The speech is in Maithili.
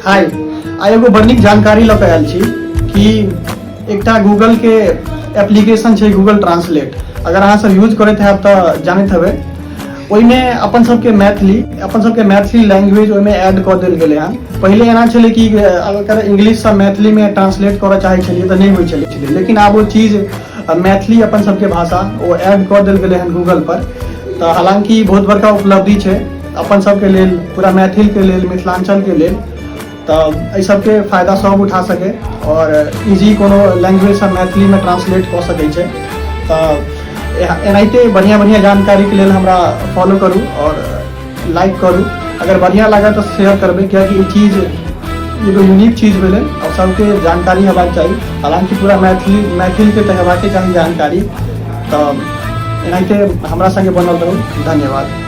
हाय, आइ एगो बड़ नीक जानकारी लऽ कऽ आयल छी कि एकटा गूगलके एप्लीकेशन छै गूगल ट्रांसलेट। अगर अहाँ सब यूज करैत हैब तऽ जानैत हेबै। ओहिमे अपन सबके मैथिली, अपन सबके मैथिली लैंग्वेज ओहिमे ऐड कऽ देल गेलै हन। पहिले एना छलै कि अगर इंग्लिशसँ मैथिलीमे ट्रांसलेट करऽ चाहै छलियै तऽ नहि होइ छलै, लेकिन आब ओ चीज मैथिली अपन सबके भाषा ओ ऐड कऽ देल गेलै हन गूगल पर। तऽ हालांकि बहुत बड़का उपलब्धि छै अपन सबके लेल, पूरा मैथिलके लेल, मिथिलाञ्चलके लेल। तऽ एहि सबके फायदा सब उठा सकै आओर इजी कोनो लैंग्वेजसँ मैथिलीमे ट्रांसलेट कऽ सकै छै। तऽ एनाहिते बढ़िआँ बढ़िआँ जानकारीके लेल हमरा फॉलो करू आओर लाइक करू। अगर बढ़िआँ लागत तऽ शेयर करबै, कियाकि ई चीज एगो यूनिक चीज भेलै आओर सबके जानकारी हेबाक चाही। हालाँकि पूरा मैथिली मैथिलके तऽ हेबाके चाही जानकारी। तऽ एनाहिते हमरा सङ्गे बनल रहू। धन्यवाद।